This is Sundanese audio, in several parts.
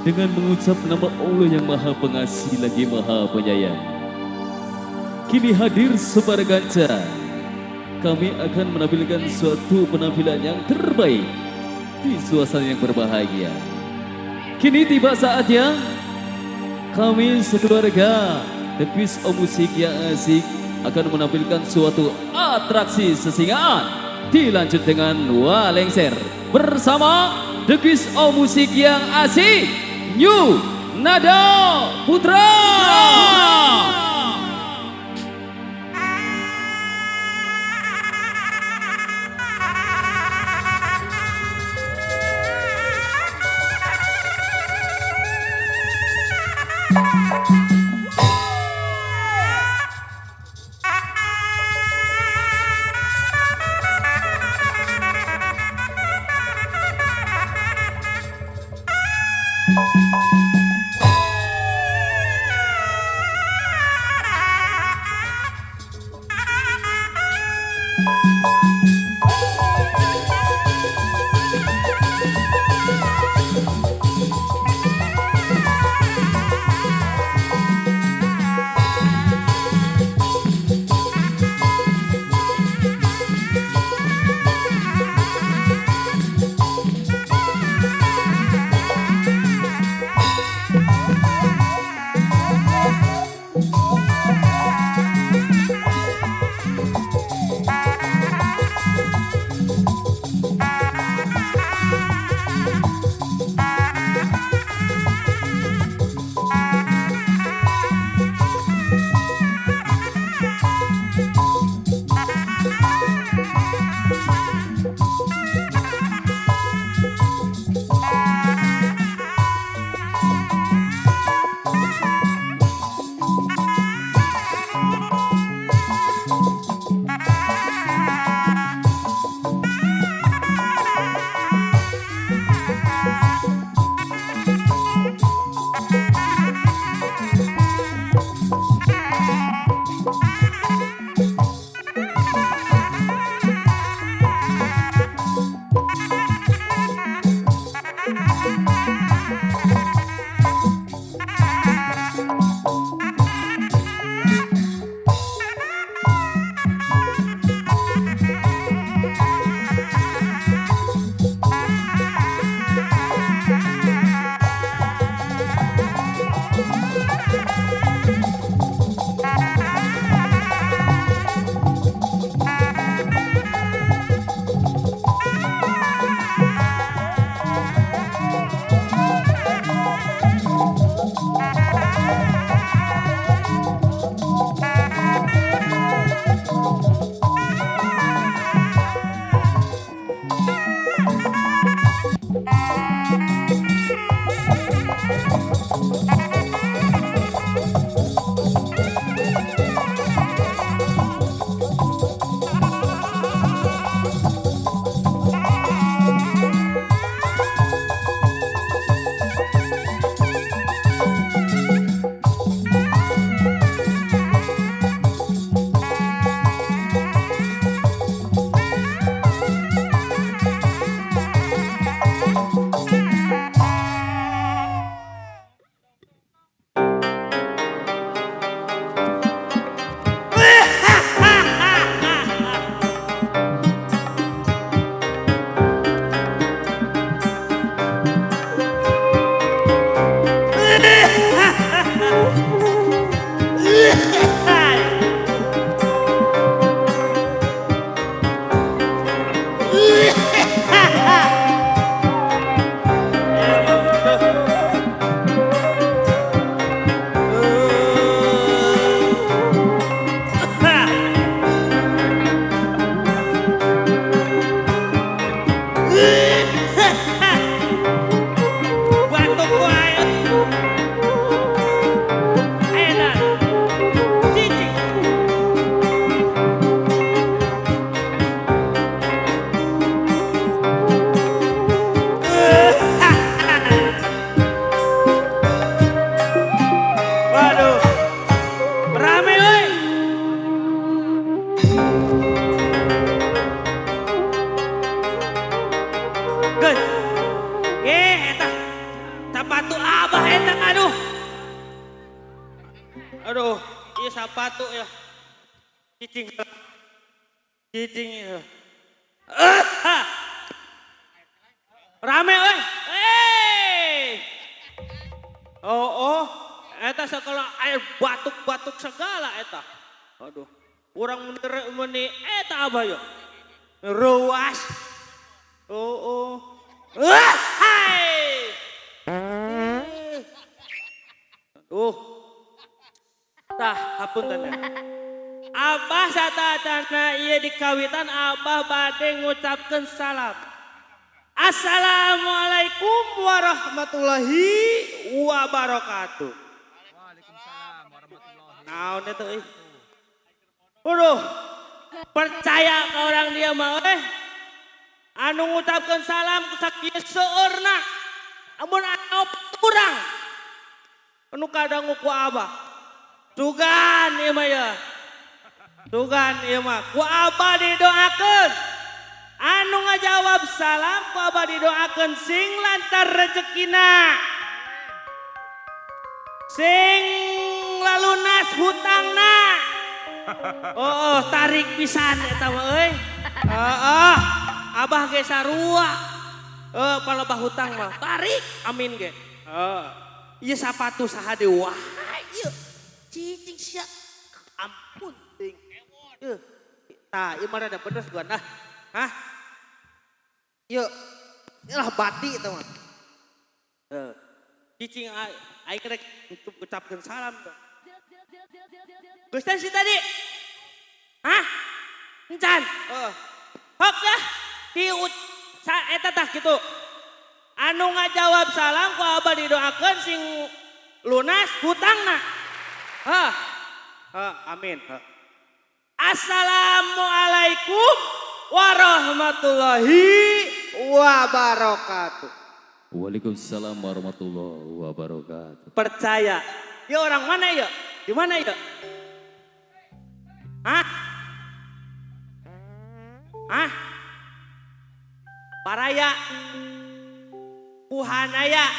Dengan mengucap nama Allah yang Maha Pengasih lagi Maha Penyayang. Kini hadir Sembara Ganca. Kami akan menampilkan suatu penampilan yang terbaik di suasana yang berbahagia. Kini tiba saatnya kami sekeluarga The Quiz of Musik yang asik akan menampilkan suatu atraksi sesingaan, dilanjut dengan Walengser bersama The Quiz of Musik yang asik, New Nada Putra. Sepatu abah eta, aduh. Aduh, iya sepatu ya. Cicing. Cicing ya. Ah! Rame euy. Hey! Oh, eta sekolah air batuk-batuk segala eta. Aduh, urang meni eta abah yo. Ruas. Oh. Ah, hai. Aduh. Tah, hapunten ya. Abah satacana ieu dikawitan abah bade ngucapkeun salam. Assalamualaikum warahmatullahi wabarakatuh. Waalaikumsalam warahmatullahi. Naon eta euy? Waduh, percaya ke orang dia mah eh. Anu ngucapkeun salam ku sakieu seueurna. Amun anu urang. Anu kadangu ku abah. Sugan ieu mah ya. Sugan ieu mah ku abah didoakeun. Anu ngajawab salam ku abah didoakeun sing lancar rezekina. Sing lalunas hutangna. Oh, tarik pisan eta mah euy. Heeh. Abah ge sarua. Heuh, palebah hutang mah tarik amin ge. Heeh. Ieu sapatu saha deui wah ieu. Cicing sia. Ampun ting. Ieu. Tah, ieu mah rada bener gua nah. Hah? Yuk, lah bati itu mah. Heuh. Cicing aing rek ucapkeun salam tuh. Geus teh si tadi. Hah? Encan. Heeh. Hok dah. Di sa eta tah kitu. Anu ngajawab salam ku abah didoakeun sing lunas hutangna. Hah. Hah, amin. Hah. Assalamualaikum warahmatullahi wabarakatuh. Waalaikumsalam warahmatullahi wabarakatuh. Percaya. Ya orang mana ya? Di mana ya? Hah? Hah? Baraya. Buhanaya.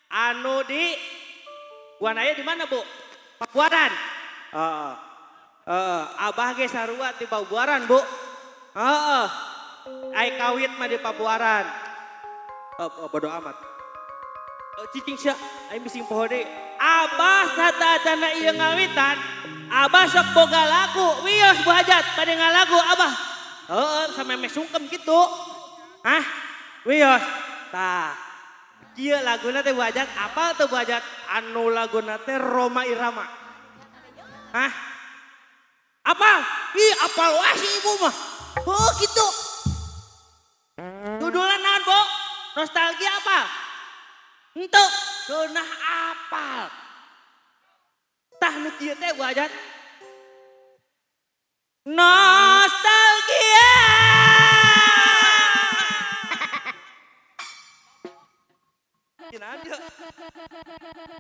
Anu di Buhanaya di mana, Bu? Pabuaran. Heeh. Heeh, abah ge sarua di Pabuaran, Bu. Heeh. Ai kawit mah di Pabuaran. Oh, bodo amat. Oh, cicing sia, aing bising poho deui. Abah satacana ieu ngawitan, abah sok boga lagu, wios Bu Hajat bade ngalagu abah. Heeh, sameme sungkem gitu. Hah? Wios. Tah. Kieu laguna teh Bu Hajat, apal teu Bu Hajat? Anu laguna teh Rhoma Irama. Hah? Apal? Ih, apal wae si ibu mah. Heuh kitu. Judulna naon, Bu? Nostalgia apa? Henteu, geunah apal. Tah nu kieu teh Bu Hajat. Nostalgia.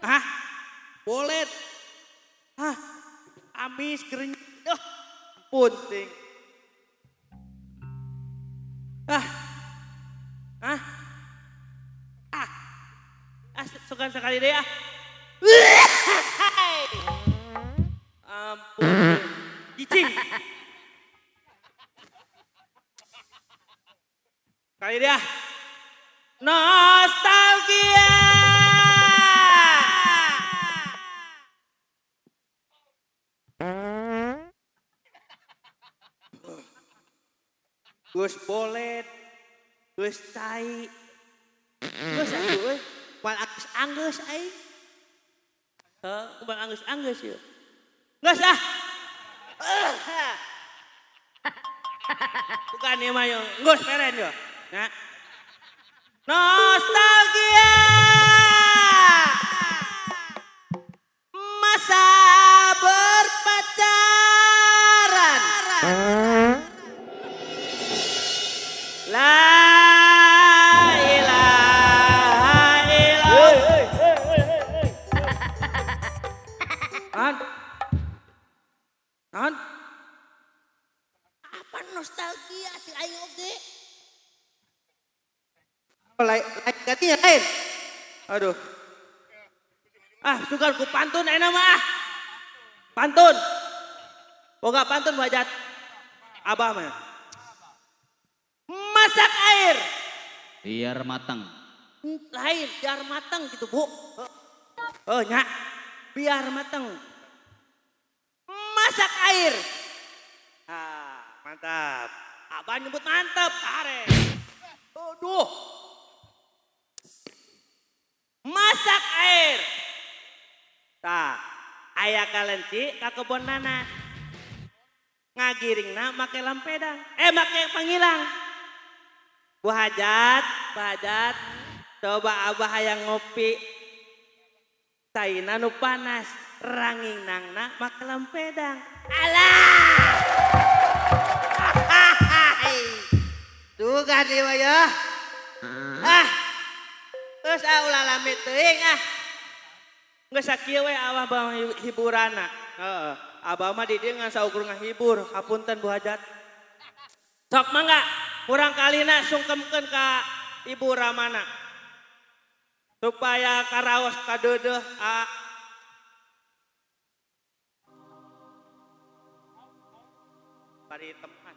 Hah? Bolet. Hah? Amis kering. Duh, ampun ting. Ah. Hah? Ah. Ah, sukan sekali deh ah. Ampun. Cicing. Kali deh ah. Nostalgia. Geus bolet, geus cai, geus atuh euy, Moal anggeus-anggeus aing. Heuh, moal anggeus-anggeus ieu. Geus ah. Bukan ieu mah yeuh, geus meren yeuh. Nah. Nostalgia. Masa berpacaran. La ilaha illallah. An. An. Apa nostalgia si aing oge? Lain, lain ganti ya lain. Aduh. Ah, sugan ku pantun enak mah ah. Pantun. Boga pantun Bu Hajat. Abah mah. Masak air. Biar matang. Lain, biar matang gitu, Bu. Oh, nya. Biar matang. Masak air. Ah, mantap. Abah nyebut mantap, are. Aduh. Masak air. Tah, aya kalenci ka kebon nanas. Ngagiringna make lampedang. Eh, make pangilang. Bu Hajat, Bu Hajat, coba abah hayang ngopi. Caina nu panas, ranginangna make lampedang. Alah. Duga nih mah ya. Ah. Terus ah ulah lami teuing ah. Geus sakieu we abah bang hiburanna. Heeh. Abah mah di dieu ngan saukur ngahibur, hapunten Bu Hajat. Sok mangga, kurang kalina sungkemkeun ka Ibu Ramana. Supaya karaos kadeudeuh a bari teman.